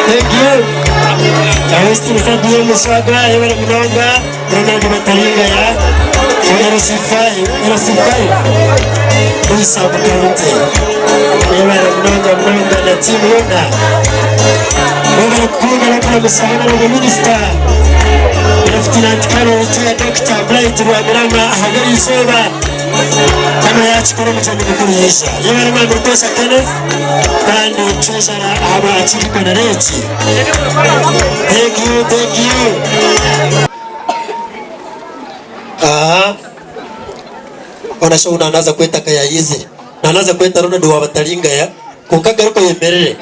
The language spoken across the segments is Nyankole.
Thank you. Ow'ekitiinisa DM Swaga yebare munonga Ronald Bataringaya for LC5 LC5 Bui Sub County. Yebare munonga munonga na tiimu yoona. Mwebare kukunda n'okuramusa Honourable Minister Lieutenant Colonel Retired Doctor Bright Rwamirama ahabw'eriizooba. Hano yakikora omukyenyi mukuru yaija. Yebare Mwami Rutosha Kenneth kandi Treasurer ahabwa Akirikonera eki. Thank you, thank you. Aha. Hoona shi ou naanaaza kweta ka yaayizire. Naanaaza kweta Ronald wa Bataringaya kwonka garuka oyemerere.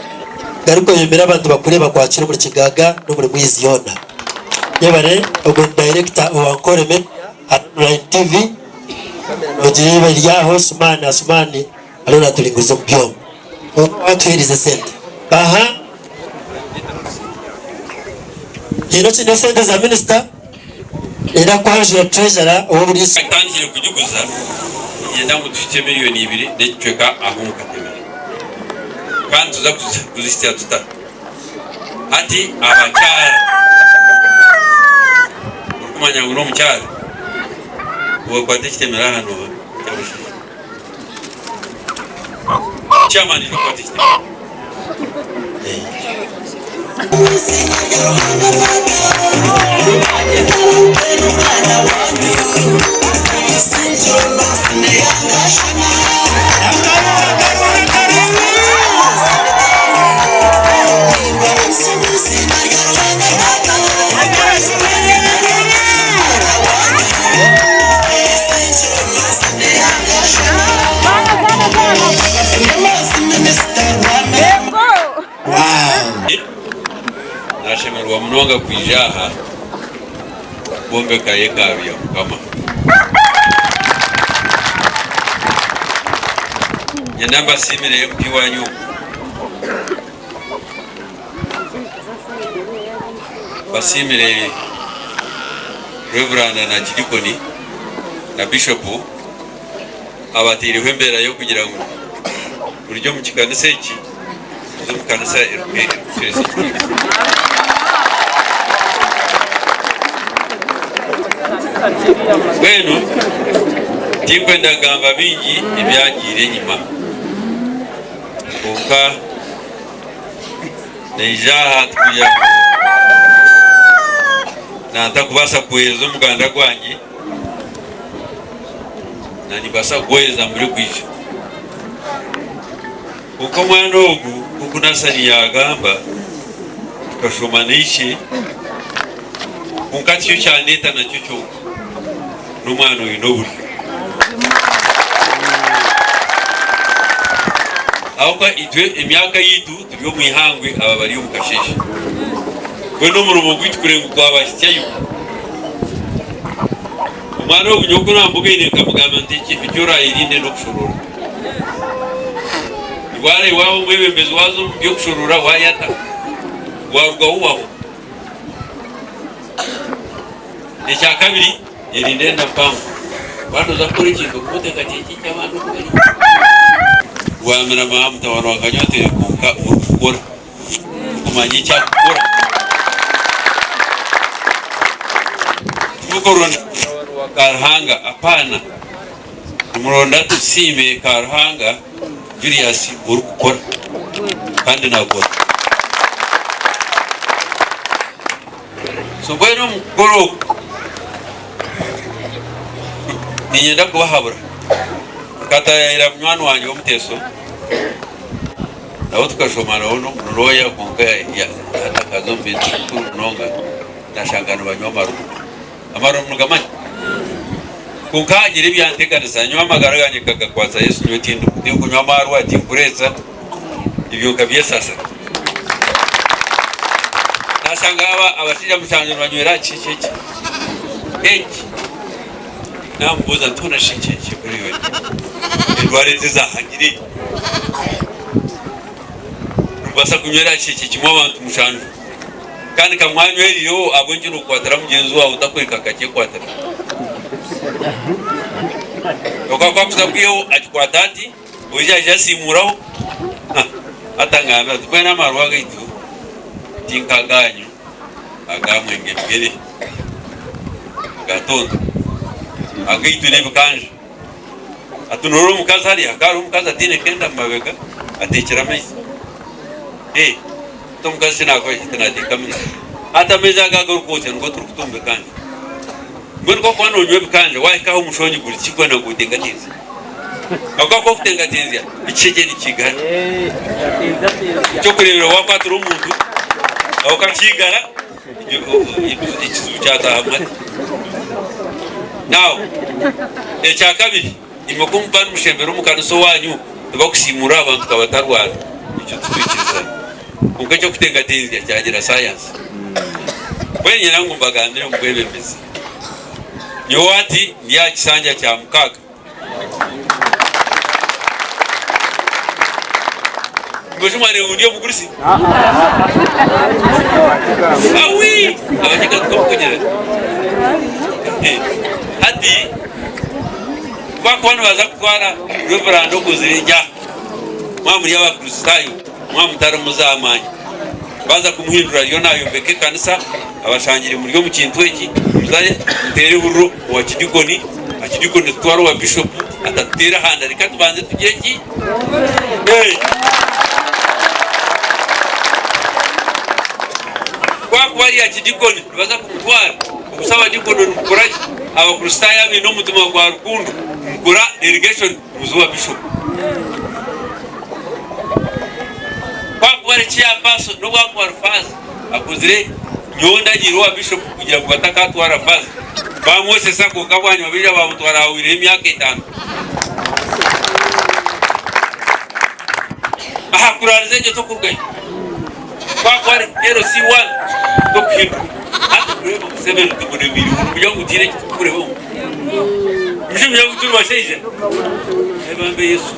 Garuka oyemere abantu bakureebe bakwakire omuri Kigaaga n'omuri Mwizi yoona. Yebare ogwo ni director owa Nkore Media. Aha Online TV nogireeba eri aho Sumani Asumani ariyo naturinguriza omu byoma. Kwonka owatuheerize esente. Aha. Haine okiine esente za minisita reero akwanjura treasurer ow'oburiisa. Tutandikire kugiguza niinyenda ngu tuhikye miriyoni ibiri n'ekicweka aho omu Katemere. Kandi nituza kuzihitsya tuta? Hati abakyara, orikumanya ngu n'omukyara owakwata ekitemere aha nooha? Kyabashaija. Chairman ija okwate ekitemere. Nashemererwa munonga kwija aha kwombeka hekalu ya Mukama. Nyenda mbasiimire MP wanyu ogu. Mbasiimire Rev. Na Kidikoni na Bishopu abataireho embeera y'okugira ngu turye omu kikanisa eki tuze omu kanisa erikutuheereza ekitiinisa. Mbwenu tinkwenda kugamba bingi ebyagiire enyima kwonka naija aha tikugira ngu nantakubaasa kuheereza omuganda gwangye. Na nimbaasa kuguheereza mbure kwija. Kwonka omwana ogu nk'oku Nasani yaagamba, tukashoma na ishe, kwonka tikyo kyandeeta nakyo kyonka, n'omwana oine oburyo. Ahabw'okuba itwe emyaka yaitu turi omu ihangwe, aba bari omu kasheeshe. Mbwenu omurimo gwaitu kureba ngu gwabahitsyayo. Omwana ogu nyowe ku naamubugaine nkamugamba nti eki eki oraayerinde n'okushoroora. Wareeba waaba omwebembezi waaza omu by'okushoroora waayata, waarugaho wahwa. Ekyakabiri yerinde enda mpango. Waaba nooza kukora ekintu ogume oteekateekye eki abandi oku bari. Rwamira mutabani wa Kanyoteri kwonka orikukora. Orikumanya eki arikukora. Timukuronda mutabani wa Karuhanga, apana. Nimuronda Tusiime Karuhanga Julius orikukora kandi nakora. So mbwenu omu kukora oku niinyenda kubahabura. Nkataayaayira munywani wangye w'omuteeso. Nawe tukashoma nawe n'omuroya kwonka hati akaza omu bintu bikuru munonga nashanga nibanywa amarumu. Amarumu nigamanya? Kwonka hagira ebyanteganisa nyowe amagara gangye nkagakwatsa Yesu nyowe tinkunywa amaarwa, tinkureetsa, ebyo nkabyesasira. Nashanga aba abashaija mushanju nibanywera aha kishekye eki eki. Namubuuza nti hoona shi nki ekiri iwe? Endwara ezi ezahangire nimubaasa kunywera aha kishekye kimwe abantu mushanju kandi ka mwanywerireho ahabw'enki nokwatira mugyenzi waawe otakureka akakyekwatira? Kwonka ku akuza kwihaho akikwata ati oija aija asiimuraho atangambira ati mbwenu amarwa gaitu. Ti nk'agaanyu aga mwenge bigyere, aga tondo, agaitu n'ebikanja. Hati noorora omukazi hariya, hakaba hariho omukazi ataine kenda omu mabega, ateekire amaizi. Hati omukazi eki naakora ki? Hati naateeka amaizi. Hati amaizi ago agarikwotsya nigo turikutunga ebikanja. Mbwenu ku orikuba noonywa ebikanja, waahika aha omushongi guri ki gwena gutengatenzya. Ahabw'okuba ku orikutengatenzya, ekishegye nikiigara. Eky'okureeberaho waakwatira omuntu okakiigara, ekizibu kyataaha omu mate. Now, ekyakabiri, imwe ku mukuba nimushembera omu kanisa owaanyu, tibakusiimuura abantu nka batarwara. Ekyo titwikirizana. Kwonka eky'okutengatenzya kyagira sayansi. Mbwenu nyenda ngu mbagambire omu bwebembezi. Nyowe hati ndi aha kisanja kya mukaaga. Mbwenu mwareeba ngu ndi omugurusi? Awi! Abanyega tukamukugira. Hati kubakuba nibaza kutwara Reverand okuzire nja mwaba muri Abakristaayo mwaba mutari muzaamanya Baza kumuhindura ariyo nayombeka ekanisa, abashangire muri omu kintu eki, muze muteere ehururu owa kidikoni, akidikoni tutware owa bishopu atatuteera ahanda reka tubanze tugire ki? Hey! Ku akuba ari akidikoni nibaza kumutwara, obusa abadikoni nimukora ki? Abakristaayo abaine omutima gwa rukundo nimukora delegation muze owa bishopu. Ku akuba ari chairperson n'obu akuba ari faaza akozire nyowe ndagiire owa bishop kugira ngu batakatwara faaza bamwosesa kwonka bwanyima baija bamutwara hahwireho emyaka etano. Aha kurariza egyo tokurugayo. Ku akuba ari LC one tokuhindura. Hati kureeba Museveni tumuremiire nogira ngu tihaine eki turikureeba omu. Nimugira ngu turi bashaija? Ebambe Yesu.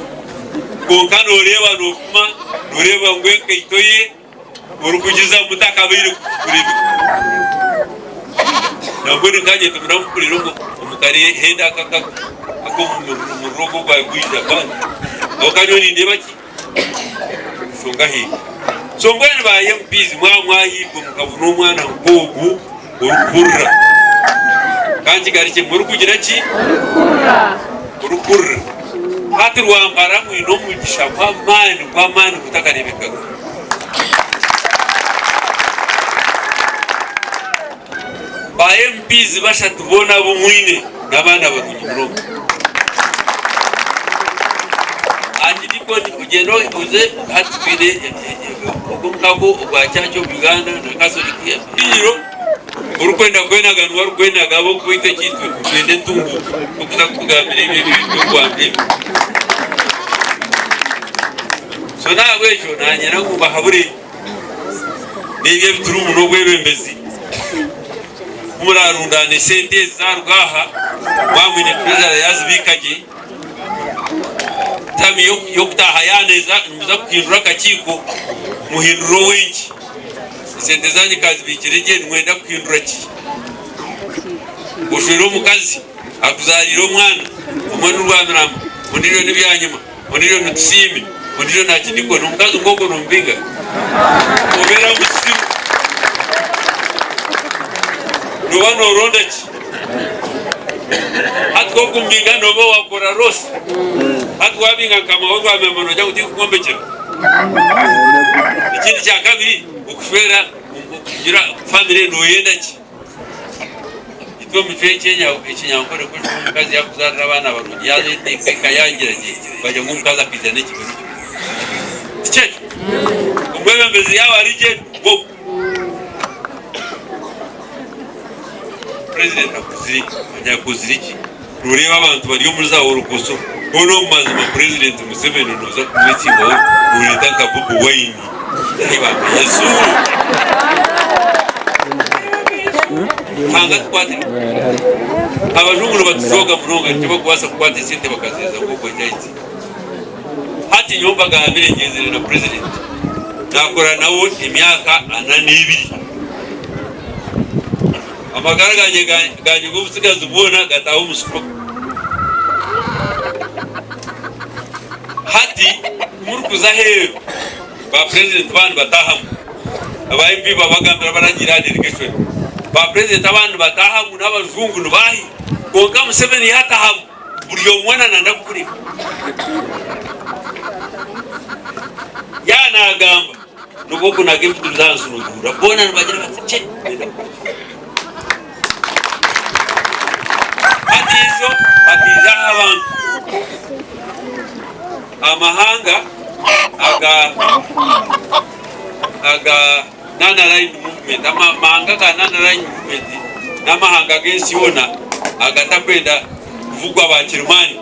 Kwonka nooreeba noopima, nooreeba ngu enkaito ye orikugiza mutakabaire kureebeka. Nambwenu nkanye timuramupurira omu omu karehenda aka ak'omuriro ogu ogwa gwija bani. Aho ka nyowe nindeeba ki? Enshonga aheeri. So mbwenu ba MPs mwaba mwahiirwe mukabona omwana nk'ogu orikuhurira. Ka nkigarukye, murikugira ki? Orikuhurira. Hati Rwampara mwine omugisha gw'amaani, gw'amaani gutakareebekaga. Ba MPs bashatu boona abu mwine n'abaana barungi munonga. Archdeacon ogyende oze hati twine ogwo omukago ogwa Church of Uganda na Catholic Biro orikwenda kwenaga niwe arikwenaga ahabw'okuba itwe ekyitwe nitwenda entunguuka tokuza kutugambira ebyo eby'okubanza ebyo. So n'ahabw'ekyo nanyenda ngu mbahabure n'ebyo ebi turimu n'obwebembezi ku murarundaana esente ezi zaruga aha mwaba mwine treasurer yazibiika gye Term y'okutaaha yaaneza nimuza kuhindura akakiiko muhindure owenki? Esente zaanyu kazibiikire gye nimwenda kuhindura ki? Oshwire omukazi akuzaariire omwana, omwe ni Rwamiramba, ondiijo ni Byanyima, ondiijo ni Tusiime, ondiijo na Kidikoni. Omukazi nk'ogwo nomubinga? Obeera musiru. Nooba nooronda ki? Hati ku orikumbinga nooba waakora loss. Hati waabinga nka maawe rwamyamba noogira ngu tinkukwombekyera. Ekindi kya kabiri, okushwera okugira famire nooyenda ki? Itwe omu micwe y'ekinyankore ku orikuba omukazi yaakuzaarira abaana barungi yaareeta eka eka yaagira gye, bagira ngu omukazi akaija n'ekibero kye. Tikyo ekyo? Omwebembezi yaaba ari gye, nigwo. Purezidenti akuzire manya akozire ki? Noreeba abantu bari omuri za holokoso hoona omu mazima purezidenti Museveni noza kumwetsimbaho noreeta nka Bobi Wine ahi Yesu Ruhanga atukwatire abajungu nibatujooga munonga nikyo bakubaasa kukwata esente bakazeeza nk'oku ekyaitsi hati nyowe mbagambire ngyenzire na purezidenti nakora nawe emyaka ana n'ebiri. Amagara gangye gangye g'obutsigazi bwona gataaha omu stroke. Hati ku murikuza aheeru, ba president baaba nibataahamu. Aba MP babagambira baragiire aha delegation. Ba president abandi bataahamu n'abajungu nibaahi kwonka Museveni yaatahamu buri omwe nanda kukureka. Yaaba naagamba nibwo okunaga ebituuzo ahansi noogihurira boona nibagira bati kye nenda kukureka. Hati ijo hakaija aha abantu amahanga aga aga Non-Aligned Movement. Amahanga aga Non-Aligned Movement n'amahanga g'ensi yoona agatakwenda kuvugwa ba kirimaani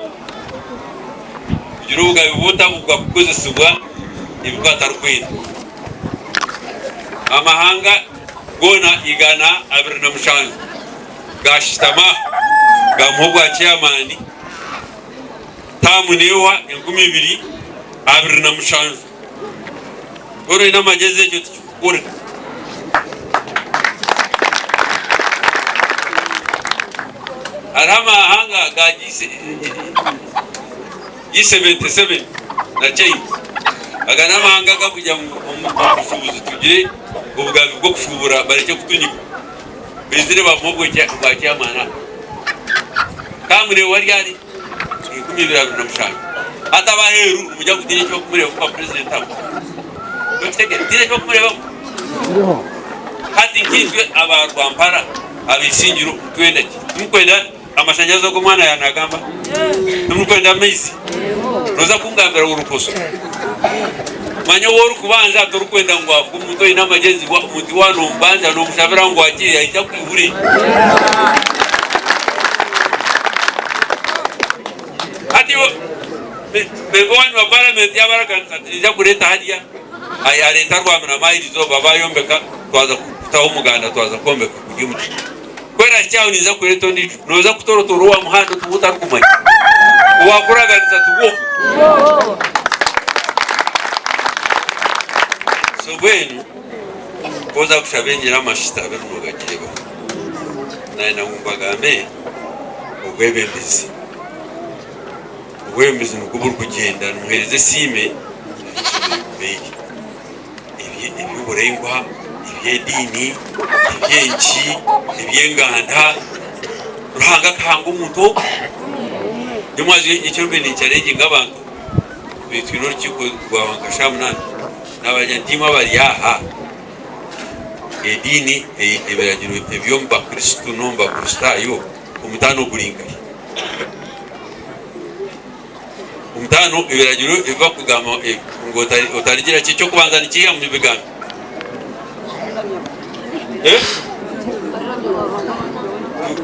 kugira obugabe bw'otabugwa kukozesibwa ebi batarikwenda. Amahanga goona 127 gaashutama gaamuha obwa chairman taamu neehwa 2027. Weena oine amagyezi ekyo tikikukora. Hariho amahanga ga G77 na China. Aga n'amahanga agarikugira ngu omu bushuubuzi tugire obugabe bw'okushuubura barekye kutunyiga. Baizire bamuha obwa chairman aha. Taamu neewa ryari? 2027. Hati ab'aheeru nimwija ngu tihaine eki barikumureeba kuba purezidenti abo. Okitegeera? Tihaine eki barikumureebamu. Hati nkaitwe aba Rwampara, ab'eishingiro nitwenda ki? Timurikwenda amashanyarazi ogu omwana yaaba naagamba? Timurikwenda amaizi? Nooza kungambira ngu orukoso? Manya ou orikubanza torikwenda ngu afe omuntu oine amagyezi omuntu waaba noomubanja noomushabira ngu akire aije akwihure. Hati memba waanyu wa paramenti yaaba araganisa ati niija kureeta hariya areeta Rwamirama aha erizooba baayombeka twaza kutaho omuganda twaza kwombeka guri omu kiti. Ku erahikye aho ninza kureeta ondiijo. Nooza kutorotoora owa muhanda ogu otarikumanya. Owakuraganisa tigwo. So mbwenu ku oza kushaba engira amashita abiri noogagireeba. Nayenda ngu mbagambe obwebembezi. Obwebembezi nibwo burikugyenda nimuheereza esiime ebi eby'oburaingwa, eby'ediini, eby'enki, eby'enganda. Ruhanga akahanga omuntu ogwo. Nimwaza ekiro mbaire ninkyarengyinga abantu, twine twine orukiiko rwa nka shaaha munaana, naabagira nti imwe abari aha, ediini, ebiragiro eby'omu bakristo n'omu bakristaayo omutaano guri nkahi? Omutaano ebiragiro ebi barikugamba ngu otarigira ki? Eky'okubanza nikiiha omu bigambo? Eh?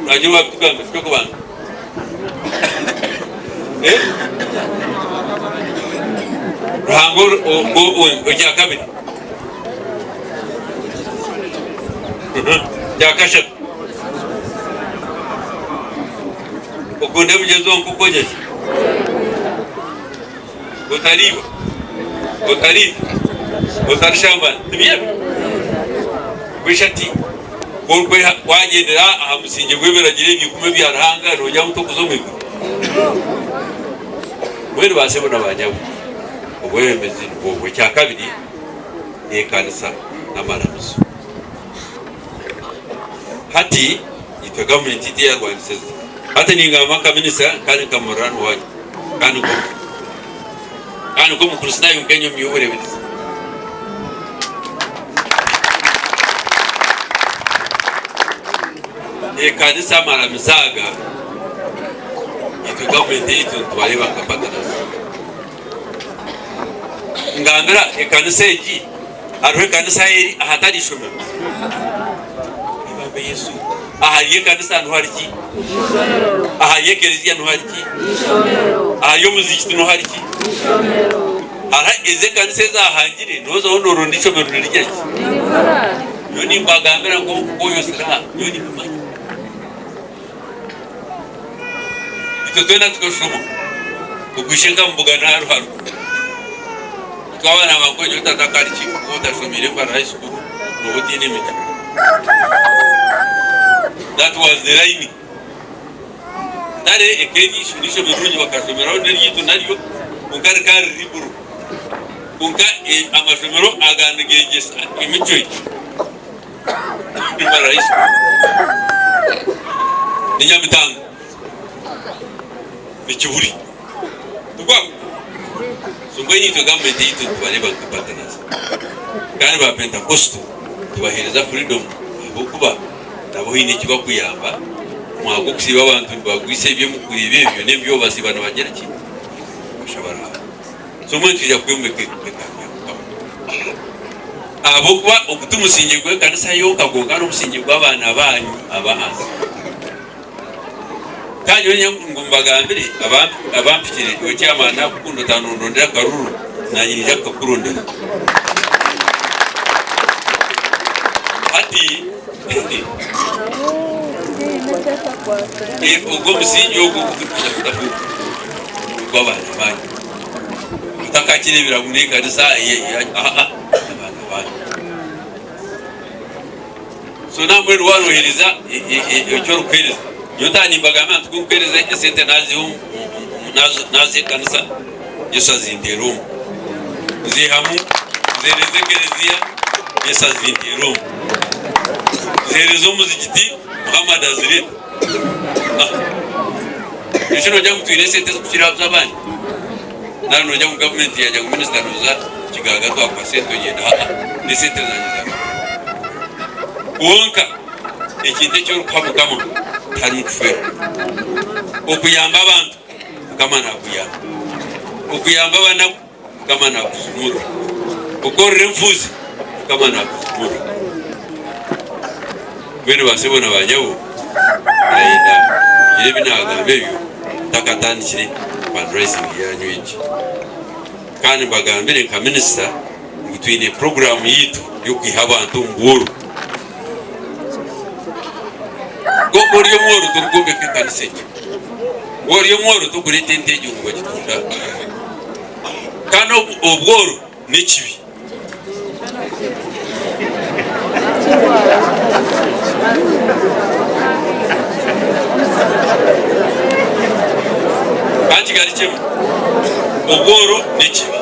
Hagire owabitugambira eky'okubanza. Eh? Ruhanga ekya kabiri. Ekya kashatu. Okunde mugyenzi waawe nk'oku ogira ki? Otariiba, otariita, otarishambana. Tibyo ebyo? Kwesha ti ku orikweha wagyendera aha musingye gw'ebiragiro ebyo ikumi ebya Ruhanga nogira ngu tokuza omu iguru? Mbwenu ba sebo na ba nyabo, obwebembezi nibwo obwo. Ekyakabiri n'ekanisa n'amaramizo. Hati itwe gavumenti yaitu eyarwanisize. Hati ningamba nka minisita kandi nka muriraanwa waanyu kandi nk'omu kandi nk'Omukristaayo nk'enye omu by'obureeberezi. Ekanisa amaramizo aga itwe gavumenti yaitu nitubareeba nka partners. Ngambira ekanisa egi Hariho ekanisa eri ahatari ishomero. Ebambe Yesu. Ahari ekanisa niho hari ki? Ahari ekereziya niho hari ki? Ahari omuzikiti niho hari ki? Hariho ezi ekanisa ezahangire nozaho noronda ishomero nirigira ki? Nyowe nimbagambira ngu oyosire aha nyowe nimbimanya. Itwe twena tukashoma ogwishe nka mubugana aha ruharo. Twaba naba nkojo tata akariki kuba otashomeire Mbarara high school noba otiine emicwe. That was the line. Kare eka eri n'eishomero rirungi bakashomeraho n'eryaitu naryo kwonka rikaba riri buru. Kwonka amashomero aga nigegyesa emicwe ni Mbarara High School, ni Nyamitanga, ni Kibuli. Tikwo? So mbwenu itwe gavumenti yaitu nitubareeba nka partners. Kandi ba Pentecostal tubaheereza freedom ahabw'okuba nabo haine eki bakuyamba omwaka gw'okusiiba abantu nibagwisa eby'omukureeba ebyo n'ebyo basiiba nibagira ki? Bashaba Ruhanga. So mbwenu twija kwombeka hekalu ya Mukama. Ahabw'okuba ogu ti musingye gw'ekanisa yonka kwonka n'omusingye gw'abaana baanyu ab'ahansi. Kandi nyowe ngu mbagambire abampikire, iwe chairman nakukunda otanondondera akaruru, nanye ninyija kukakurondera. Hati ogwo omusingye ogwo ogu turikwija kutaho n'ogw'abaana baanyu. Mutakakireebera ngu n'ekanisa aa n'abaana baanyu. So nambwenu waaba noheereza eki orikuheereza, nyowe ntaaha nimbagambira nti ku ndikuheereza esente naziiha naziha ekanisa, Yesu azinteera omu. Nziihamu nziheereza ekereziya, Yesu azinteera omu. Nziheereza omuzigiti, Muhammad azireeta. Eki noogira ngu twine esente ezikukira ez'abandi? Nari noogira ngu gavumenti yaagira ngu minisita nooza Kigaaga twakuha sente ogyenda? Haa, n'esente zangye za gavumenti. Kwonka ekintu eki orikuha Mukama tiharimu kufeerwa. Okuyamba abantu, Mukama naakuyamba. Okuyamba abanaku, Mukama naakuzumurira. Okworora enfuuzi, Mukama naakuzumurira. Mbwenu baasebo na baanyabo, naayenda kugira ebi naagamba ebyo ntakatandikire fundraising yaanyu egi. Kandi mbagambire nka minisita ngu twine puroguraamu yaitu y'okwiha abantu omu bworo. Nk'oku ori omworo torikwombeka ekanisa egyo. Waaba ori omworo torikureeta ente egyo ngu bagitunda aha. Kandi obworo n'ekibi. Ka nkigarukyemu, obworo n'ekibi.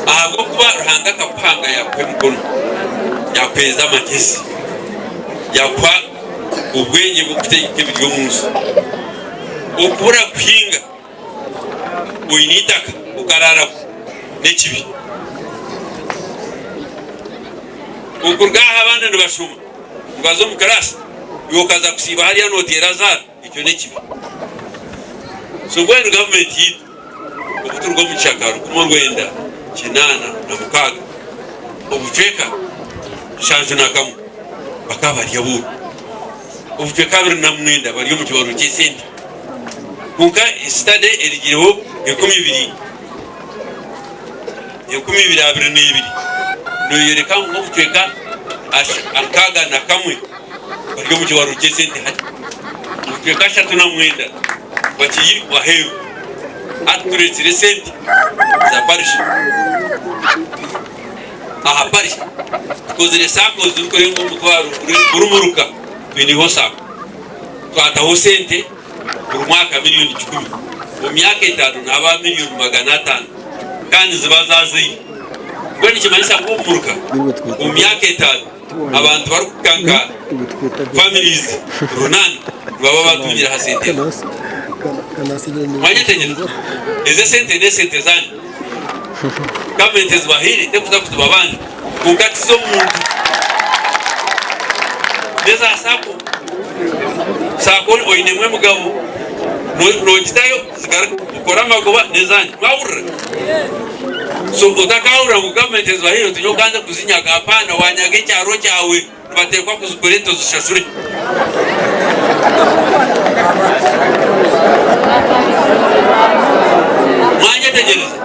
Ahabw'okuba Ruhanga akakuhanga yaakuha emikono, yaakuheereza amagezi, yaakuha obwengye bw'okutegeka ebiri omu nsi. Okubura kuhinga oine eitaka okaraaraho n'ekibi. Okuruga aha abandi nibashoma nibaza omu kiraasi iwe okaza kusiiba hariya nooteera zaara ekyo n'ekibi. So mbwenu gavumenti yaitu obu turuga omu kishaka 1986 obucweka 71 bakaba bari abooro, obucweka 29 bari omu kibaruro ky'esente. Kwonka sitade erigireho 2022 neeyoreka ngu obucweka 61 bari omu kibaruro ky'esente hati. Obucweka 39 bakiri aheeru. Hati tureetsire esente za parish aha parish tukozire saccos zirikurenga omutwaro buri muruka twineho sacco. Twataho sente buri mwaka miriyoni kikumi. Omu myaka etaano nihaba miriyoni 500 kandi niziba zaazaire. Mbwenu nikimanyisa ngu omu muruka omu myaka etaano abantu barikuhika nka families runana nibaba batungire aha sente ezo. Mwanyetegyereza? Ezo esente n'esente zanyu. Gavumenti ezibahaire terikuza kuzibabanja kwonka tiz'omuntu. N'eza sacco. Sacco oinemu emigabo nogitayo zigaruka okore amagoba n'ezanyu. Mwahurira? So otakahurira ngu gavumenti ezibahaire oti nyowe kanze kuzinyaga hapana wanyaga ekyaro kyawe nibateekwa kuzikureeta ozishashure. Mwanyetegyereza?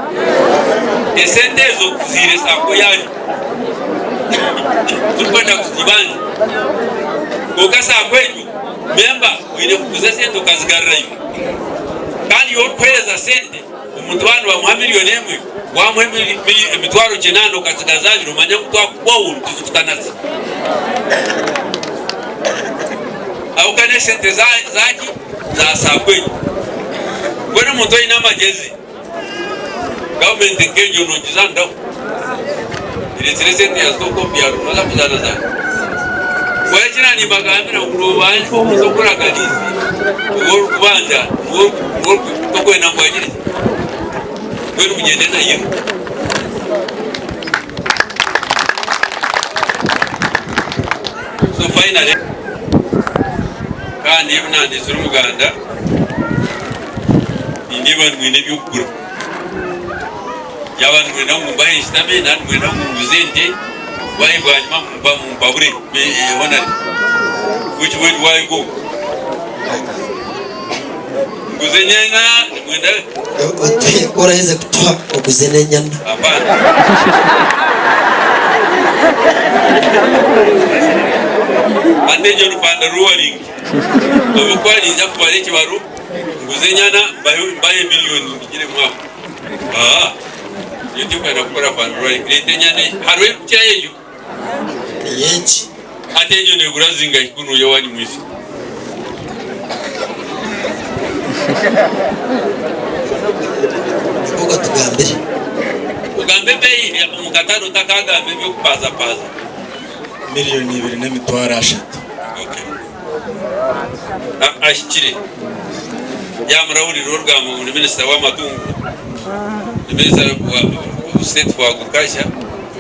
Esente ezo tuzihaire sacco yanyu turikwenda kuzibanja kwonka sacco egyo memba oine kuguza esente okazigarurayo kandi iwe orikuheereza sente Omuntu baaba nibamuha miriyoni emwe, waamuha emitwaro kinaana okatsigaza abiri, omanye ngu twakugwaho nituzikutanasa. Ahabw'okuba n'esente zaki? Za saako egyo. Mbwenu omuntu oine amagyezi, Gavumenti nk'egyo nogizaaniraho? Ereetsire esente yaazita omu byaro nooza kuzaanazaana? Mbwenu eki naanimbagambira ngu noobanza omuze oguraganiise ou orikubanja niwe orikwenda ngu agire ki? Mbwenu mugyende na Yero. So finally kandi ebi naandeetsire omuganda nindeeba mwine eby'okugura. Yaaba nimwenda ngu mbahe nshutame nari nimwenda ngu nguze ente, wahi bwanyima mumpabure honare. Which way do I go? Nguze enyana nimwenda. Otuhe ku oraheze kutuha oguze n'enyana. Hapana. Hati egyo ni pandaruwaringi. Ahabw'okuba ninza kubara ekibaro nguze enyana mbahe miriyoni mbigiremu aho. Aa nyowe tinkwenda kukora fundraising. Reeta enyana hariho erikukirayo egyo? Niyo egi. Hati egyo neegura zingahi kunuya owanyu mwisi? Nikwo okatugambire. Ogambe ebeeyi omu katare otakagamba eby'okupazapaaza. Miriyoni ibiri n'emitwaro ashatu. Okay. Ahikire. Yaamurahurira orugambo ngu ni minisita w'amatungo, ni minisita wa State for Agriculture,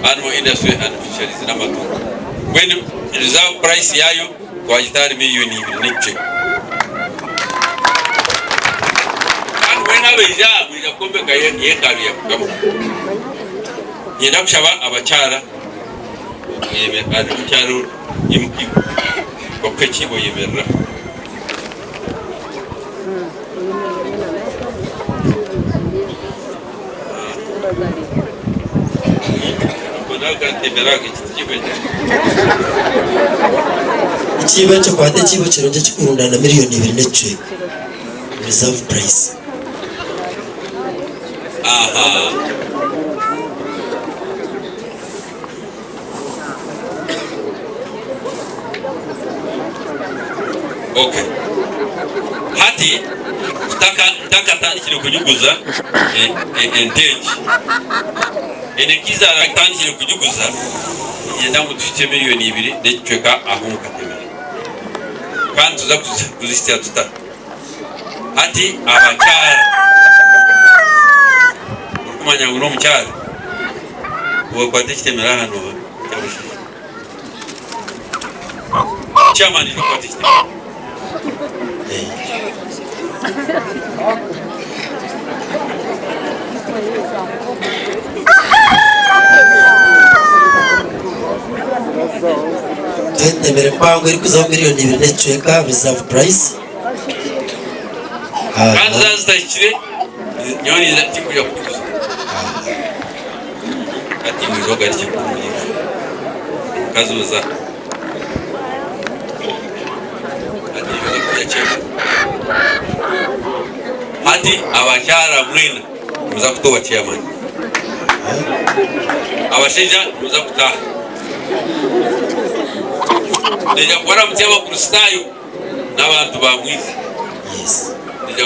Animal Industry and Fisheries n'amatungo. Mbwenu reserve price yaayo twagita ahari miriyoni ibiri n'ekicweka. Kandi mbwenu abaija aha mwija kwombeka yekaru ya Mukama. Niinyenda kushaba abakyara omukyara imuka iwe bakuhe ekiibo oyemerere aho. Ekiibo ekyo kwata ekiibo kirungi ekikurundana miriyoni ibiri n'ekicweka reserve price. Aha. Okay. Hati ntakatandikire kujuguza ente egi, ente nkizaara ntandikire kujuguza, niinyenda ngu tuhikye miriyoni ibiri n'ekicweka ahu nkatemera. Kandi tuza kuzihitsya tuta? Hati abakyara, orikumanya ngu n'omukyara, Wakwata ekitemero aha nooha ky'abashaija. Chairman ija kukwata ekitemero. Entemere mpango erikuzaho miriyoni ibiri n'ekicweka reserve price. Kandi zaaba zitahikire nyowe ninza tinkwija kugiguza. Hati mwije ogarukye kurumiirira. Omukazi oza. Hati niiwe oza kurya chairman. Hati abakyara mwena nimuza kutoba chairman. Abashaija nimuza kutaaha. Naija kubaramutsya Abakristaayo n'abantu ba Mwizi. Naija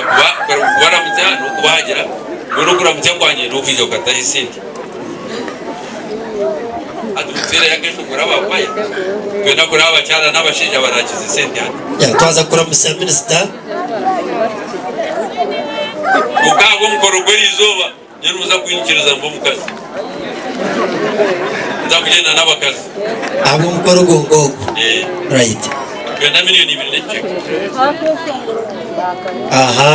kubaramutsya n'okubahagira, mbwenu okuramutsya kwangye n'okwija kukataho esente. Hati mututeereho akeshongoro aba kwaya, twenda kureeba abakyara n'abashaija barakiza esente hati. Ya, twaza kuramutsya minisita. Kwonka ahabw'omukoro gw'eriizooba, nyowe nimuza kunyikiriza mbe omukazi. Nza kugyenda n'abakazi. Ahabw'omukoro gwonka ogwo. Right. Twenda miriyoni ibiri n'ekicweka. Aha.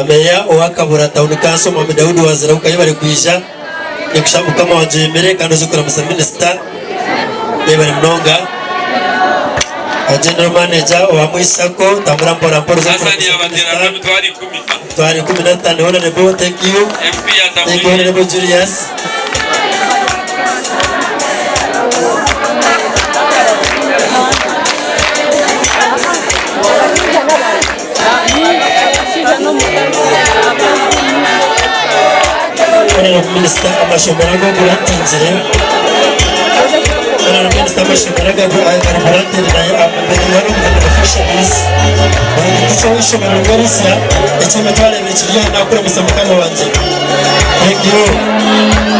Meeya owa Kabura Town Council Mwami Daudi Wazirauka yebare kwija. Ninkushaba mukama wangye oyemere kandi oze kuramusa minisita. Yebare munonga. General Manager owa Mwishi Sacco tambura mpora mpora oze Hassan kuramusa yabateera minisita. emitwaro ikumi. Emitwaro ikumi n'etaano Honourable thank you. MP Thank you yatamwire. Honourable Julius. Honourable Minister amashomero ago gurantingire Honourable Minister amashomero ago gari granted nayo Elisha Melissa. Oyo ni teacher w'eishomero rimwe risya eky'emitwaro ebiri kiri aha nakuramutsa mukama wangye. Thank you.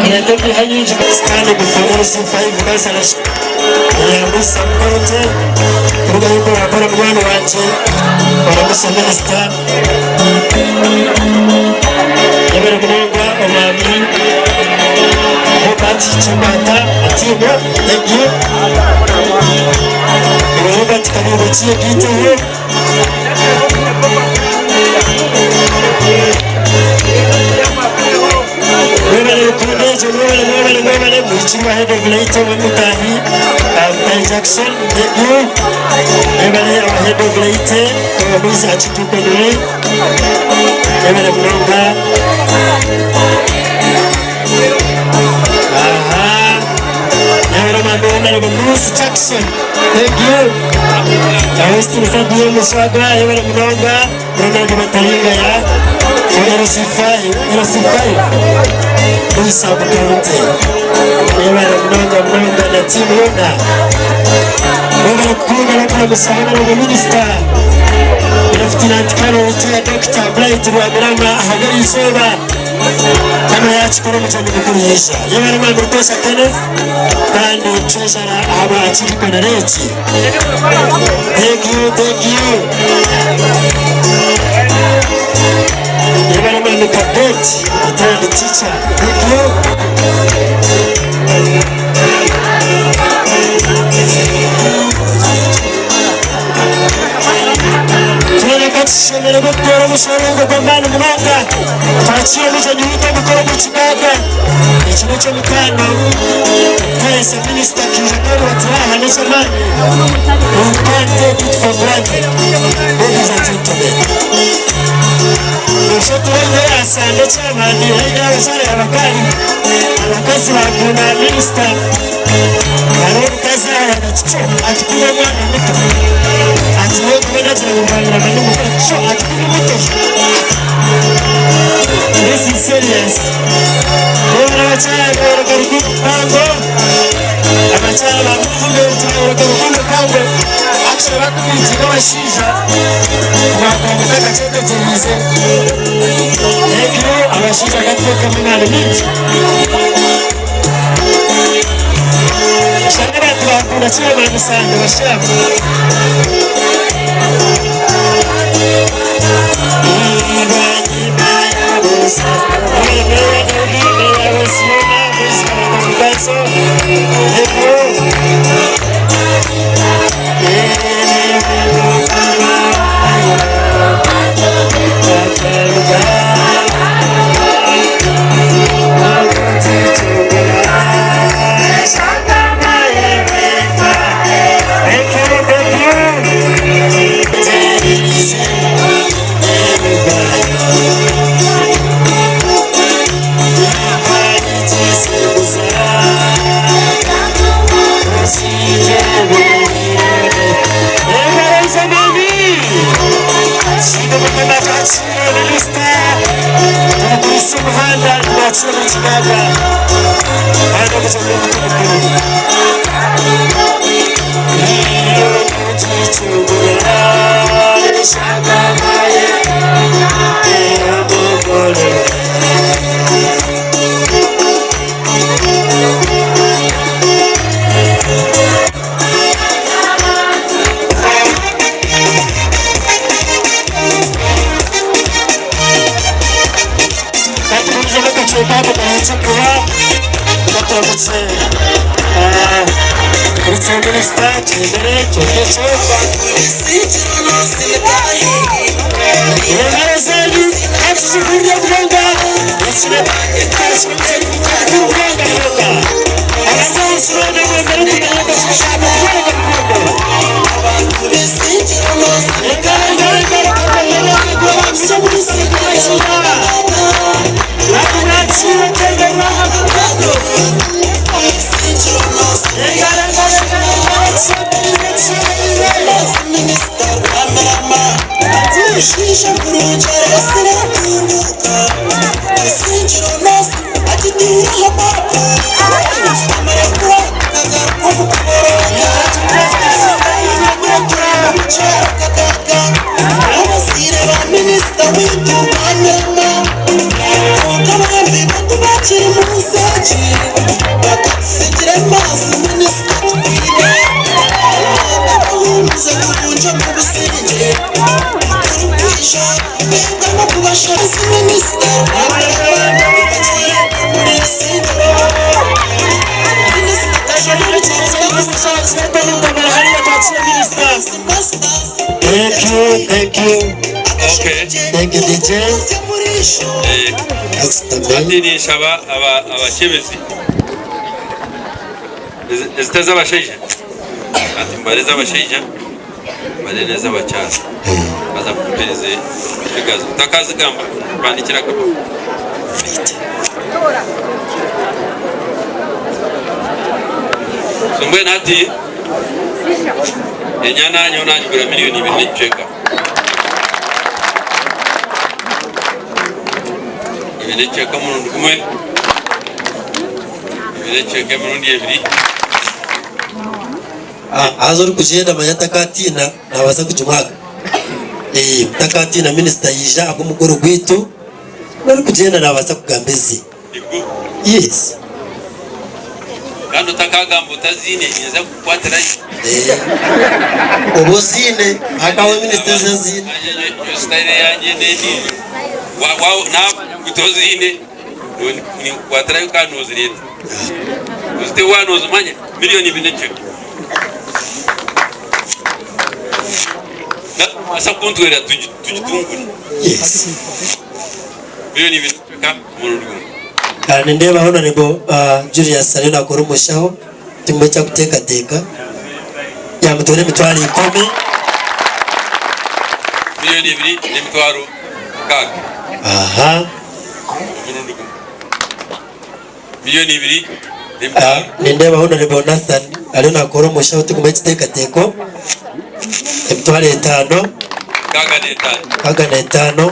Mureete empiiha nyingi. Standing for LC5 councillor Yamusa Mukorote kuruga Mporampora munywani wangye Oramusa Minister. Yebare munonga omwami Robert Kimbata Atieno. Thank you. Robert Kabubuki Giteho. Mwebale rukundo egyo, mwebale, mwebale, mwebale. Muhikirwe head of Laita Mutahi, Mutahi Jackson, thank you. Mwebale aba head of Laita, Omulizi akitukonire. Mwebale munonga. Aha. Mwebale mwami Honorable Bruce Jackson, thank you. Awestinisa DM Swaga, mwebale munonga. Ronald Bataringaya, for LC5, LC5. Muri sub county. Mwebale munonga munonga na timu yona. Mwebale kukunga n'okuramusa Honorable Minister. Lieutenant Colonel Retired Dr. Bright Rwamirama ahagari izooba. Kano yakikora omukyoni mukuru yaija. Yebare mwami Rutosha Kenneth kandi Treasurer ahabwa akiiko na regi. Thank you, thank you. Yebare mwami Cadet, retired teacher. Thank you. Twena katushemererwe kutoora omushororongo gw'amaani munonga twakiire omugyenyi waitu omukuru omu kigaaga eki n'eky'omutaano twesa minisita akaija kandi baturaha n'eky'amaani. We can't take it for granted, ladies and gentlemen. Nosha turaine asande chairman haine abakyara abakari abakazi bakunda minisita hariho omukazi aha ati ati kuri omwana muto ati we kuba nagira ngu mbangirana n'umugore co ati kuri muto. This is serious. Rero abakyara bayoreka rukundo mpango, abakyara ba movement bayoreka rukundo mpango. Actually bakumitinga abashaija bakwambuka akakyetegyereize. Thank you. Abashaija katuteekamu emaani mingi. Shana abantu bakunda chairman Sande bashaamu. Thank you, thank you. Katugumize n'akacweka ako kahetse kuba gaturamutse uretse minisita tugendere turekece intara zanyu hacize kurya munonga munonga munonga abasaasi boona bongere kumenya kashaba kubereka rukundo engaro engaro engaro Thank you, thank you. Okay. Thank you, DJ. Eh, That's the hati main. ninshaba aba- abakyebezi Ezi- ezita z'abashaija hati mbare ez'abashaija mbare n'ez'abakyara baza kukuhereze figures otakazigamba bandikira akapapura so mbwenu hati enyana nyowe nagigura miliyoni ibiri n'ekicweka ibiri n'ekicweka omurundi gumwe ibiri n'ekicweka emirundi ebiri Ah, haza orikugyenda manya atakatiina nabaasa kugimwaka. Eh, mutakatiina minisita yaija ahabw'omukoro gwaitu, n'orikugyenda nabaasa kugamba eze. Nibwo. Yes. Kandi otakagamba otaziine ninza kukukwatirayo. Eh, oba oziine hakaho minisita ezi aziine. Sitayire yangye n'endiijo. Naaba ngu toziine ninkukwatirayo kandi nozireeta. Ozite waaba nozimanya miriyoni ibiri n'ekicweka. Nobaasa kuntwera tugitungure. Yes. Miliyoni ibiri n'ekicweka omurundi gumwe. Ah, nindeeba Honorable ah, Julius ariyo nakora omushaho timwe ekyakuteekateeka yamutwara emitwaro ikumi. Miliyoni ibiri n'emitwaro mukaaga Aha. omurundi gumwe. Miliyoni ibiri Ah, n'emitwaro. nindeeba Honorable Nathan ariyo nakora omushaho tigumwe ekiteekateeko emitwaro etaano. 65. 65.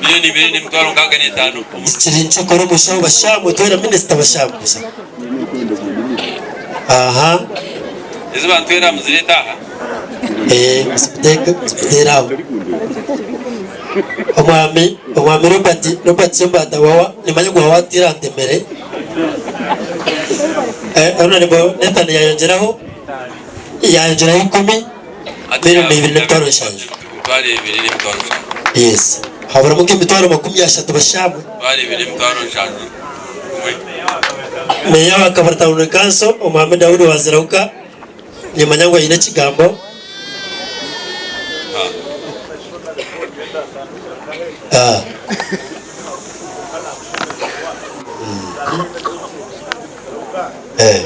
Miliyoni ibiri n'emitwaro 65. Zikiri nkye kora omushaho bashamwe twena minisita bashamwe busha. Aha. Ezi bantwera muzirete aha. Eh, muziteeke muziteere aho. Omwami omwami Robert Robert Sembata wawa nimanya ngu wawa tirantemere. Eh, Honorable Nathan yayongyeraho yayongyeraho ikumi. Miliyoni ibiri n'emitwaro nshanju. Emitwaro ebiri n'emitwaro nshanju. Yes. Haburamu nk'emitwaro 30 bashamwe. Emitwaro ebiri n'emitwaro nshanju gumwe. Meeya wa Kabara Town Council, Omwami Daudi Wazirauka, nimanya ngu aine ekigambo. Ah. Eh.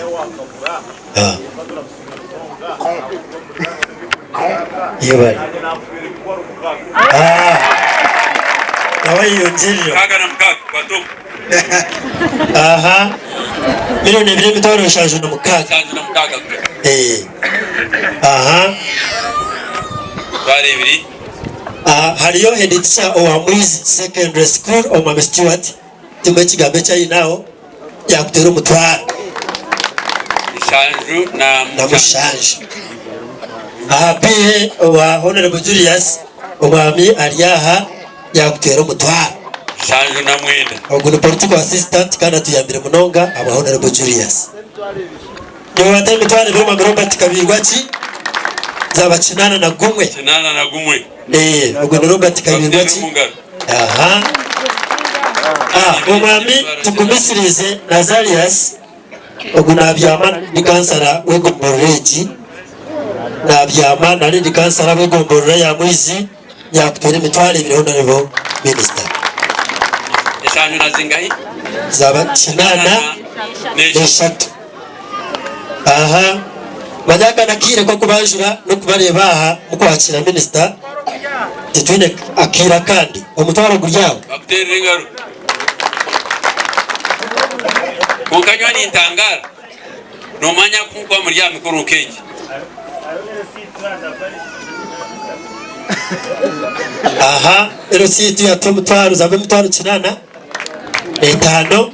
Ah. Yebare. Ah. Nawe yeyongyerera. 66 kwa top. Aha. 2,776,000. 76 Eh. Aha. Mitwaro ebiri. Aha, hariyo head teacher owa Mwizi Secondary School Omwami Stewart. Timwe ekigambo eki aine aho yakuteera omutwaro. 76. Na mushanju. Aha PA owa Honourable Julius Omwami ari aha yakuteera omutwaro. 79. Ogu ni political assistant kandi atuyambire munonga ahabwa Honourable Julius. Nyowe wata emitwaro ebiri Omwami Robert Kabiirwaki zaba 81. 81. Eeh ogwo ni Robert Kabiirwaki. Aha. Ah, omwami Tugumisirize Nazarius ogu nabyama ndi kansara w'egomborora egi nabyama nari ndi kansara w'egomborora ya Mwizi yakutwera emitwaro ebiri Honorable Minister. Eshanju na zingahi? Zaba 83. Aha manya aka n'akaire k'okubanjura n'okubareeba aha mukwakira minisita titwine akaire akandi omutwaro guri aho. Bakuteerere engaro. Kwonka nyowe nintangaara, noomanya ku nkuba muri aha mikoro nk'egi. Aha erosiiti yatuha omutwaro zaba emitwaro 85 emitwaro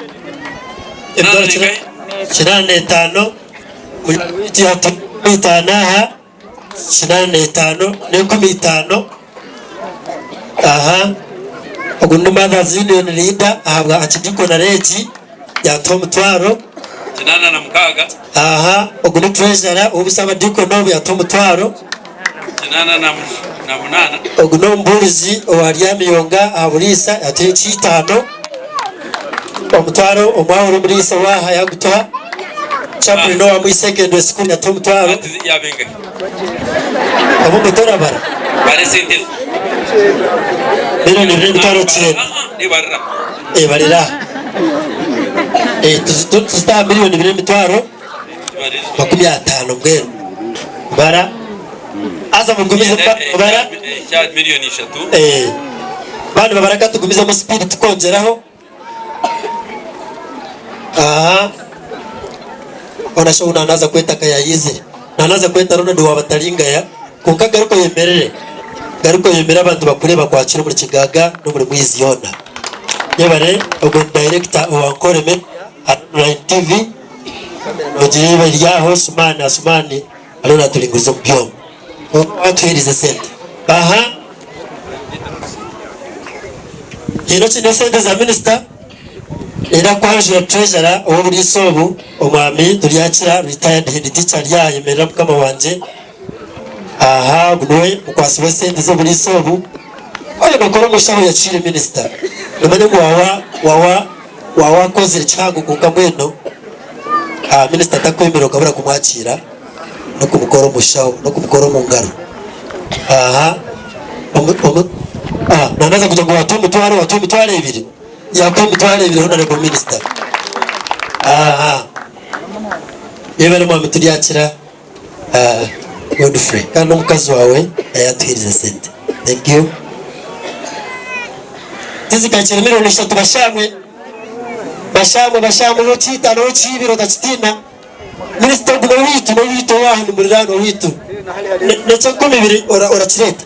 85 munywani waitu yatuha 50 aha 85 n'enkumu itaano aha ogu ni mothers union leader ahabwa archdeaconry egi yatuha omutwaro. 86. Aha ogu ni treasurer w'obusa abadiikoni obu yatuha omutwaro. Kinaana na mushanju. Na munaana. Ogu n'omubuurizi owa Ryamiyonga aha Buriisa yatuha eky'eitaano omutwaro omwahura omuriisa owaaha yagutuha. Chaplain owa Mui Secondary School yatuha omutwaro. Ati yaaba engahi? Obumwe torabara. Bara esente ezo. Milioni ibiri n'emitwaro kyenda. Ah, ah, ebarira. Ebarira. Eh, tuzite aha milioni ibiri n'emitwaro 50 mbwenu. Bara. Haza mugumize bara. Ekya milioni ishatu. Eh. Bandi babara ka tugumizemu speed tukongyeraho. Aha. Ona shi ou nanaza kweta ka yayizire. Nanaza kweta Ronald wa Bataringaya kwonka garuka oyemerere. Garuka oyemere abantu bakureebe bakwakire omuri Kigaaga n'omuri Mwizi yoona. Yebare ogwo ni director owa Nkore Media Online TV. Nogireeba eri aho Sumani Asumani ariyo naturinguriza omu byoma. Owatuheerize esente. Aha. Haine okiine esente za minisita? Nenda kwanjura treasurer ow'oburiisa obu, Omwami Turyakira, retired head teacher ari aha ayemerera mukama wangye. Aha ogu niwe mukwasi w'esente z'oburiisa obu. Oyo nokora omushaho yakiire minisita. Nomanya ngu waaba waaba waaba wakozire kihango kwonka mbwenu minisita takwemera okabura kumwakiira n'okumukora omushaho n'okumukora omu ngaro. Aha omu omu aha nanaza kugira ngu watuha emitwaro watuha emitwaro ebiri yakuha emitwaro ebiri honorable minister. Aha yebare mwami Turyakira Godfrey kandi n'omukazi wawe yatuherize sente. Thank you. Tizikakire milioni ishatu bashamwe bashamwe bashamwe n'okiita n'okiibira otakitiina. Minisita ogu n'owaitu n'owaitu owaaha nimuriraanwa waitu. N'eky'enkumi ibiri orakireeta?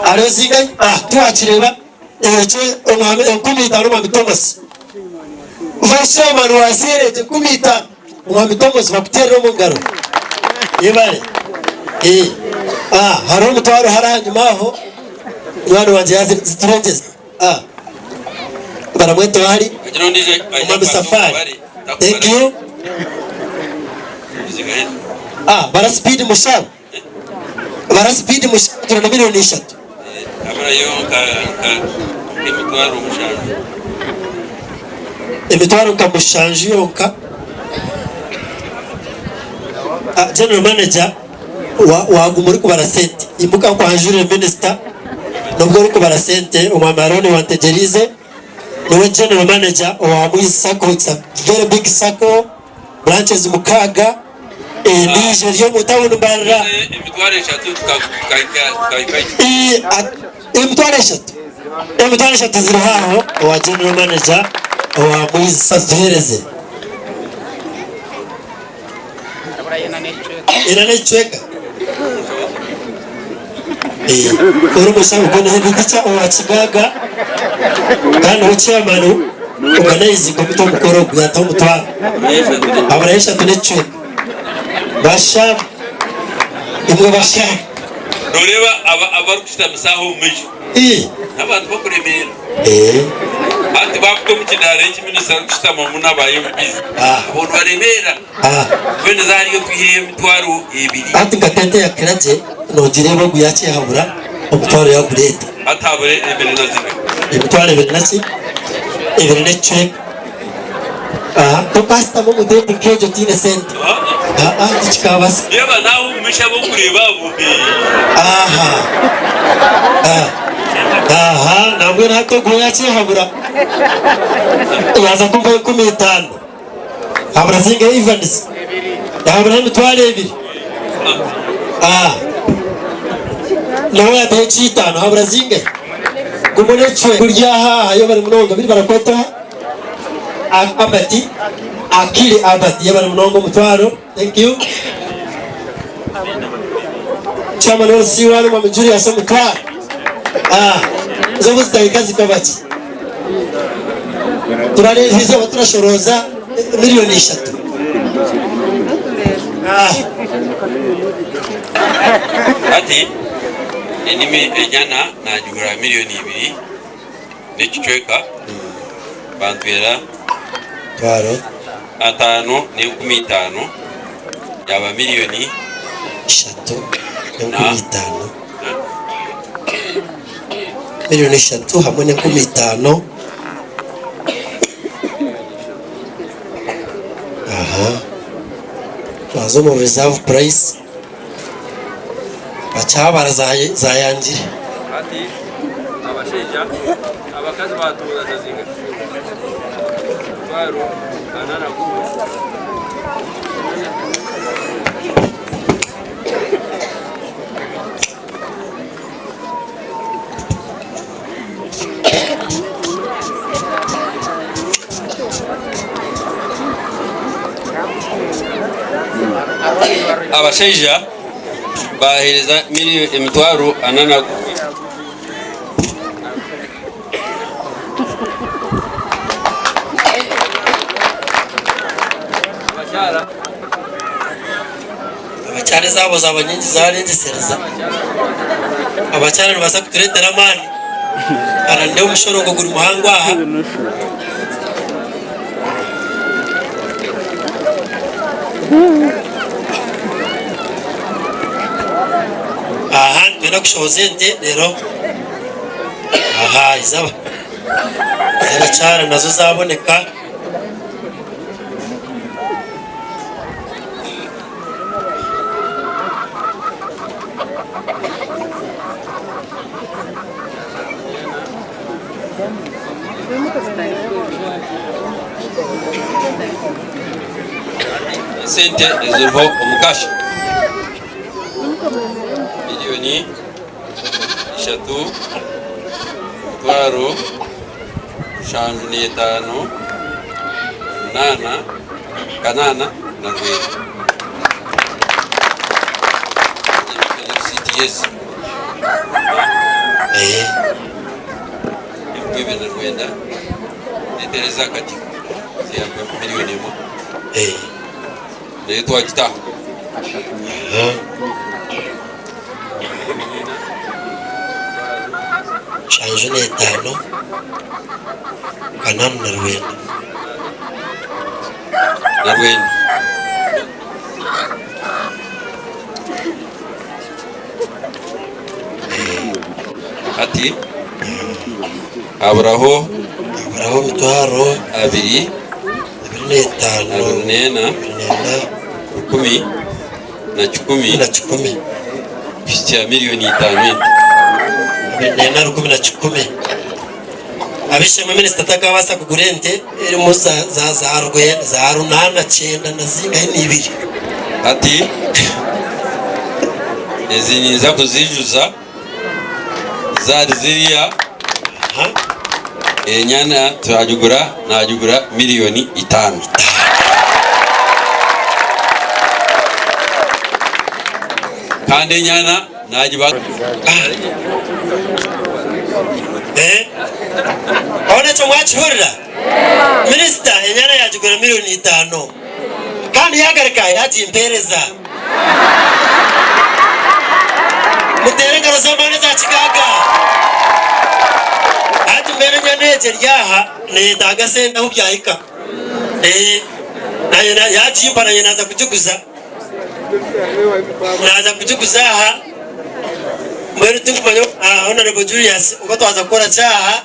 Hariho zingahi? Ah, tiwakireeba? Ekyo omwami 50,000 omwami Thomas. Vice chairman wa Senate 50,000 omwami Thomas bakuteerere omu ngaro. Yebare. Eh, ah, hariho omutwaro hare ahanyima aho munywani wangye yaaziturengyeza. Ah, baramweta owari? Hagira ondiijo aija Omwami kukwata Safari. omubare, Thank you. Zigahe. Ah, bara speed mushabe. Bara speed mushabe turana 3 million. Haburayo nka nka 7,000. Emitwaro nka mushanju yonka. Ah, General manager wa- waguma orikubara sente. Imuka nkwanjurire minister nubwo orikubara sente omwami Arooni Wantegyereize niwe general manager owa Mwizi Sacco. It's a very big sacco, branches mukaaga, endiijo eri omu tawuni Mbarara. 3,000 tukahika tukahika. 3,000 3,000 ziriho aho owa general manager owa Mwizi Sacco tuheereze. Ena n'ekicweka. Eh, ori omushaho ogwo ni head teacher owa Kigaaga kandi niwe chairman organizing committee omukoro ogu yataho omutwaro. Haburayo eshatu n'ekicweka. Bashamu imwe bashamu. Noreeba aba abarikushutamisaho aho omu maisho Eh, n'abantu bakuremeera. eh, Hati baakuta omu kidaara eki minisita arikushutamamu n'aba MPs. Ah. Abo nibaremeera. ah. Mbwenu zaariyo twihireyo 20,000. Hati nka tente ya clergy nogireeba ogu yakyehabura omutwaro yagureeta. Hati habura ebiri na zingahi? 20,000 na ki? Ebiri n'ekicweka. Aha, tokasitama omu tente nk'egyo otaine sente. Aa, tikikaabasa. Reeba naawe omu maisho ab'okureeba abo. Aha. Ah. Aha, nambwenu hati ogu we yakyehabura. Yaaza kumpa 50,000. Habura zingahi Evans? Yahaburaho 20,000. Ah. Nawe yataho eky'eitaano habura zingahi? Gumwe n'ekicweka. Guri aha aha yebare munonga biri barakweta oha? Albert Akili Albert yebare munonga omutwaro. Thank you. Chairman LC1 Mwami Julius omutwaro. Ah. Ezo zitahika zikaba ki? Turareeba eizooba turashorooza 3 million. Ah. Hati enimi enyana nagigura 2 million n'ekicweka bantwera Twaro. 5 n'50,000 yaba miliyoni 3 n'50,000. Milioni ishatu hamwe n'enkumi itaano. Aha. Twaza omu reserve price. Bakyabara zayangire. Hati abashaija abakazi batuura zazinga mutwaro ana na gumwe. Abashaija baaheereza emitwaro ana na gumwe. Abakyara ezaabo zaaba nyingi zaarengyesereza. Abakyara nibabaasa kutureetera amaani. Hara nindeeba omushorongo guri muhango aha. Aha nitwenda kushohoza ente reero aha ez'abakyara nazo zaaboneka. Esente eziriho omu kasha miriyoni ishatu emitwaro mushanju n'etaano munaana kanaana na rwenda. Risiiti ezi ebihumbi bibiri na rwenda netereza akati miriyoni emwe nayo twagitaho. Nshanju n'etaano kanaana na rwenda. Na rwenda. Hati haburaho Haburaho emitwaro abiri abiri n'etaano abiri n'ena abiri n'ena rukumi na kikumi na kikumi kuhitsya miriyoni itaano ente. Abiri n'ena rukumi na kikumi. Ab'eishe-emwe minisita takabaasa kugura ente erimu za za za rwenda za runaana kyenda na zingahi n'ibiri. Hati ezi ninza kuziijuza zaari ziriya Aha. enyana twagigura nagigura miriyoni itaano. Kandi enyana nagiba. Eh? Hoona ekyo mwakihurira? Minisita enyana yagigura miriyoni itaano kandi yagaruka yagimpereza. Muteere engaro z'amaani eza kigaaga. Hati mbwenu enyana egyo eri aha neyetaaga sente ahu byahika. Eh, naanye yagimpa naanye naaza kugiguza. Naaza kugiguza aha. Mbwenu tinkumanya Honourable Julius oba twaza kukora ki aha.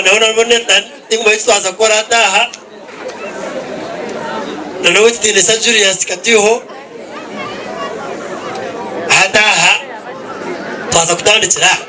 Na Honourable Nathan tinkumanya eki twaza kukora hati aha. Na n'owekitiinisa Julius Katiho hati aha twaza kutandikira aha.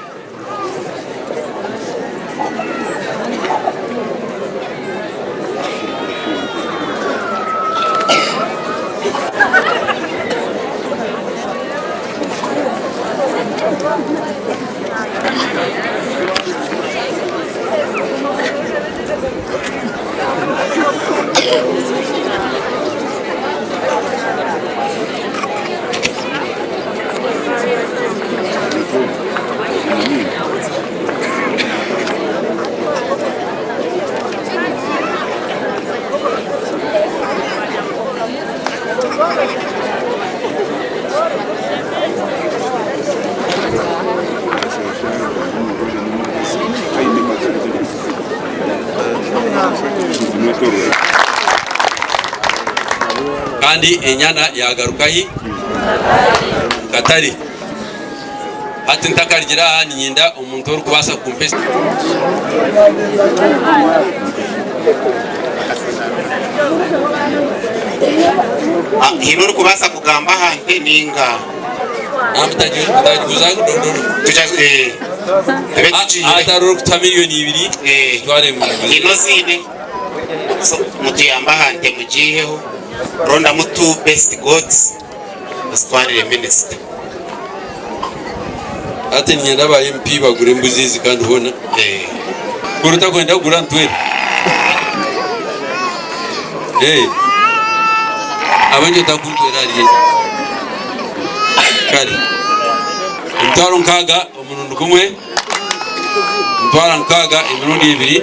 Kandi enyana yaagaruka hi? Omu katare. Hati ntakarugire aha niinyenda omuntu orikubaasa kumpa Haine orikubaasa kugamba aha nte nainga? Hatariho orikutuha miriyoni ibiri tutware Haine oziine? So mutuyambe aha nte mugiiheho, rondamu two best goats. Ozitwarire minisita. Hati niinyenda aba MP bagure embuzi ezi kandi hoona kuri otakwenda kugura nitwera. Ahabw'enki otakuntwera ahari egi? Kare emitwaro nkaaga omurundi gumwe, emitwaro nkaaga emirundi ebiri,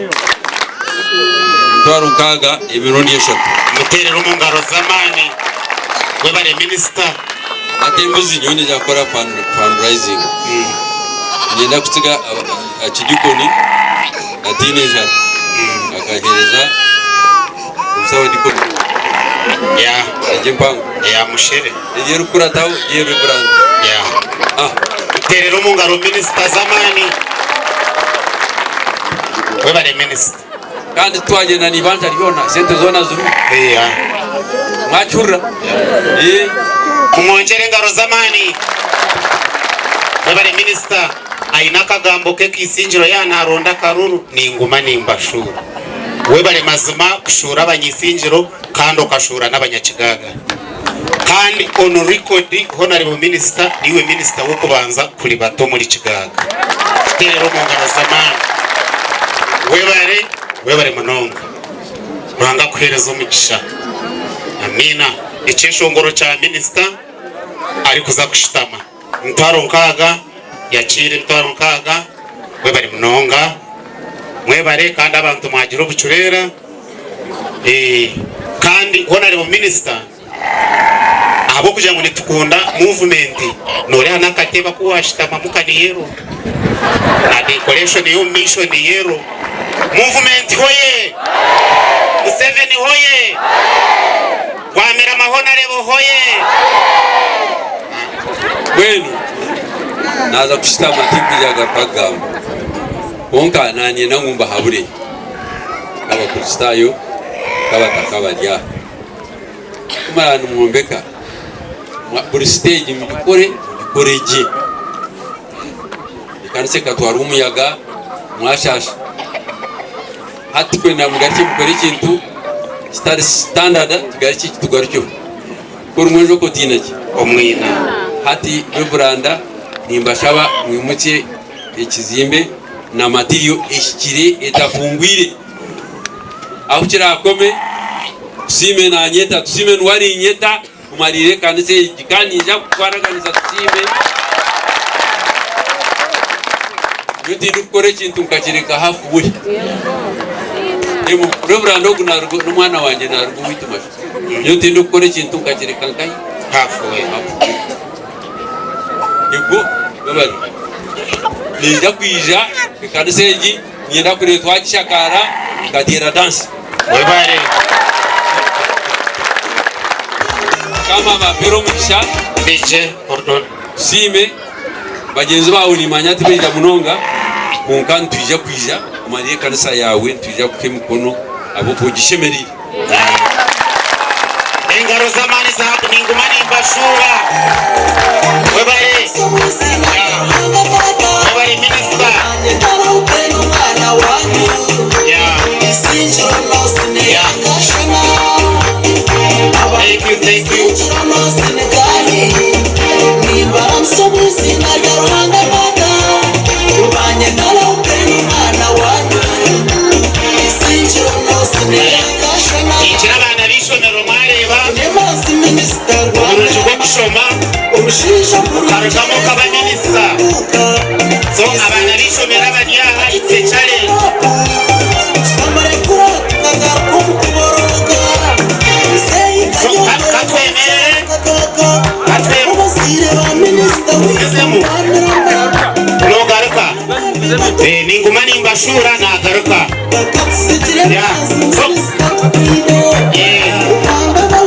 emitwaro nkaaga emirundi eshatu. Muteerere omu ngaro z'amaani. Webare minisita. Hati embuzi nyowe niinyija kukora fundraising. Niinyenda kutsiga Archdeacon ataine njara akaheereza omusabadikoni egyo empango. Eya mushere. Egyo erikukurataho gihe Reverand. Muteerere omu ngaro minisita z'amaani. Webare minisita. Kandi titwagyenda n'eibanja ryona, sente zoona zirimu. Mwakihurira? Mumwongyere engaro z'amaani. Webare minisita. Aine akagambo ke k'eisingiro yaaba naaronda akaruru, ninguma nimbashuura. Webare mazima kushuura abanyaisingiro kandi okashuura n'abanyakigaaga. Kandi on record Honarebo Minisita niiwe Minisita w'okubanza kuribata omuri Kigaaga. Tuteerere omu ngaro z'amaani. Webare, webare munonga. Ruhanga akuheereze omugisha. Amiina. Ekyeshongoro kya Minisita arikuza kushutama. Emitwaro nkaaga, yakiira emitwaro nkaaga. Mwebare munonga. Mwebare kandi abantu mwagira obucureera. Kandi Honarebo Minisita ahabw'okugira ngu nitukunda movement noreeba n'akatebe aku washutamamu kari yellow na decoration y'omu maisho ni yellow. Movement hoye! Museveni hoye! Rwamirama Honarebo hoye! Mbwenu naaza kushutama tinkwija kugaruka kugamba kwonka nanyenda ngu mbahabure. Nk'Abakristaayo, nk'abataka abari aha. Ku muraba nimwombeka, buri siteegi mugikore, mugikore gye. Ekanisa ekatwarwa omuyaga, mwashaasha. Hati tikwenda mugarukye mukore ekintu kitari sitandada, kigarukye kitugarukyeho. Ku orimu enjoka otiina ki? Omwina. Hati Reveranda nimbashaba mwimukye ekizimbe na material ehikire etafungwire. Ahu kirakome Tusiime nanyeta, Tusiime niwe arinyeta kumariira ekanisa egi kandi ninza kutwara ekanisa Tusiime. Nyowe tindikukora ekintu nkakireka half way. Reverand ogu naruga n'omwana wangye naruga owaitu masha. Nyowe tindikukora ekintu nkakireka nkahi? Half way. Half way. Ego webare. Ninza kwija ekanisa egi niinyenda kureeba twagishakaara nkateera dansi. Webare. Mukama abampere omugisha. DJ, hold on. Tusiime bagyenzi baawe nimanya tibaija munonga kwonka nitwija kwija kumanya ekanisa yaawe nitwija kukuha emikono ahabw'okuba ogishemereire. Engaro z'amaani za ninguma nimbashuura. Webare. Yeah. Webare minisita. Yeah. Yeah. Thank you, thank you. Nikira abaana b'eishomero mwareeba oburungi bw'okushoma okarugamu okaba minisita. So abaana b'eishomero abari aha it's a challenge. So katwemerere katwemezemu nogaruka ninguma nimbashuura nagaruka.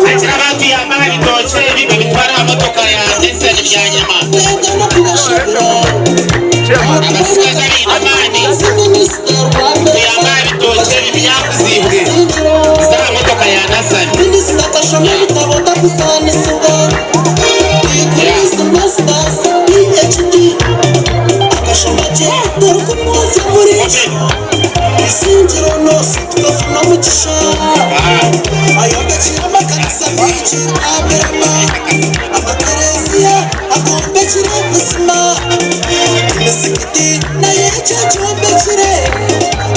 Hagira abatuyamba aha bitookye ebi babitware aha motoka ya Density. Byanyima. Abatsigazi abaine amaani kuyamba aha bitookye ebi byakuziibwe bize aha motoka ya Nasani. Amakereziya agombekire buzima, emizigiti nayo egyo egyombekire,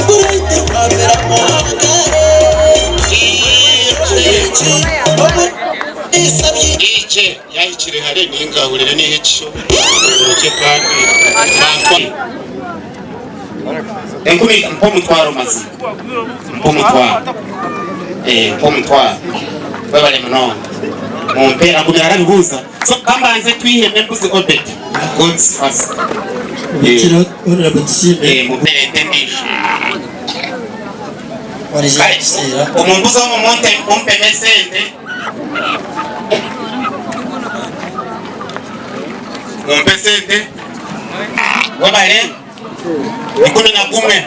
buraite bwamera muhangare. Ije yahikire hare ningahurire niha ekisho ngorokye kandi bantwa enkumi mpa omutwaro mazima mpa omutwaro eh mpa omutwaro webale munonga mumpe agumire arabibuuza so kambanze twihemu embuzi Obed goats first Bikira Honorable Tusiime eh mumpe ente endiijo warije Kare kutusiira. omu mbuzi omu mumpe mumpemu esente mumpe esente webale 11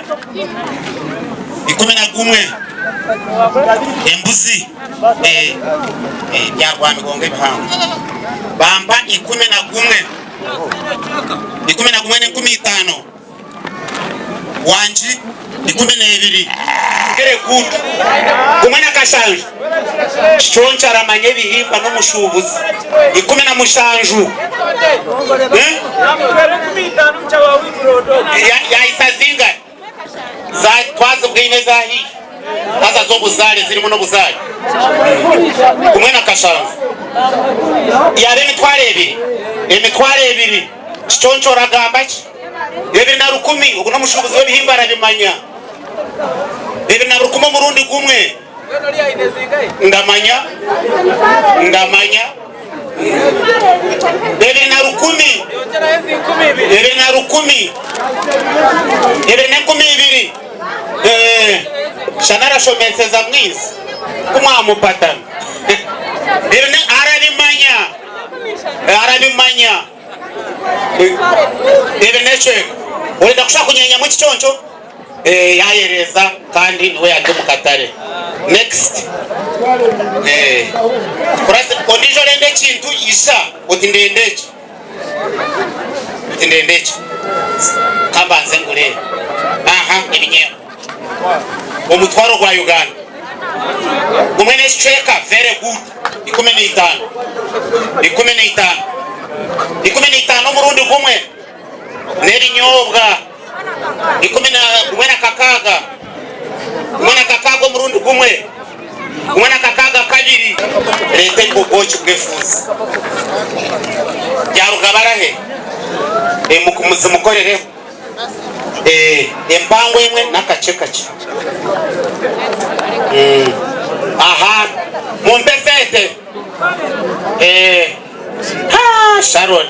11 embuzi eh, eh, bya Rwamigongo ebihango bampa 11 11 n'enkumi itaano wangi 12 Very good kumwe na kashanju Kiconco aramanya ebihimba n'omushuubuzi 17 Eh? Yahisa zingahi? Twazibwine ezahaihi haza z'obuzaare zirimu n'obuzaare kumwe na kashanju yaaba 2000 2000 Kiconco oragamba ki? 2100 ogu n'omushuubuzi w'ebihimba arabimanya 2100 omurundi gumwe Ndamanya, ndamanya. 2100, 2100, 22,000. Eh, shana arashomeseza mwiza ku mwamupatana. Ebyo ne arabimanya, arabimanya. Ebyo n'ecweka. Orenda kusha kunyenyamu ekiconco? Eh, yayereeza kandi niwe yari omu katare. Next. Eh, kurase ondiijo orenda ekintu ija oti ndenda eki. Oti ndenda eki. Kambanze ngureebe. Aha, ebinyeebwa. Omutwaro gwa Uganda. Gumwe n'ekicweka very good. 15. 15. 15 omurundi gumwe. N'ebinyobwa 16, 16 omurundi gumwe, 12 kabiri. Reeta obwoki bw'efuuzi. Byaruga barahe? Zimukorereho empango emwe n'akakye kakye. Aha, mumpe sente. Sharon.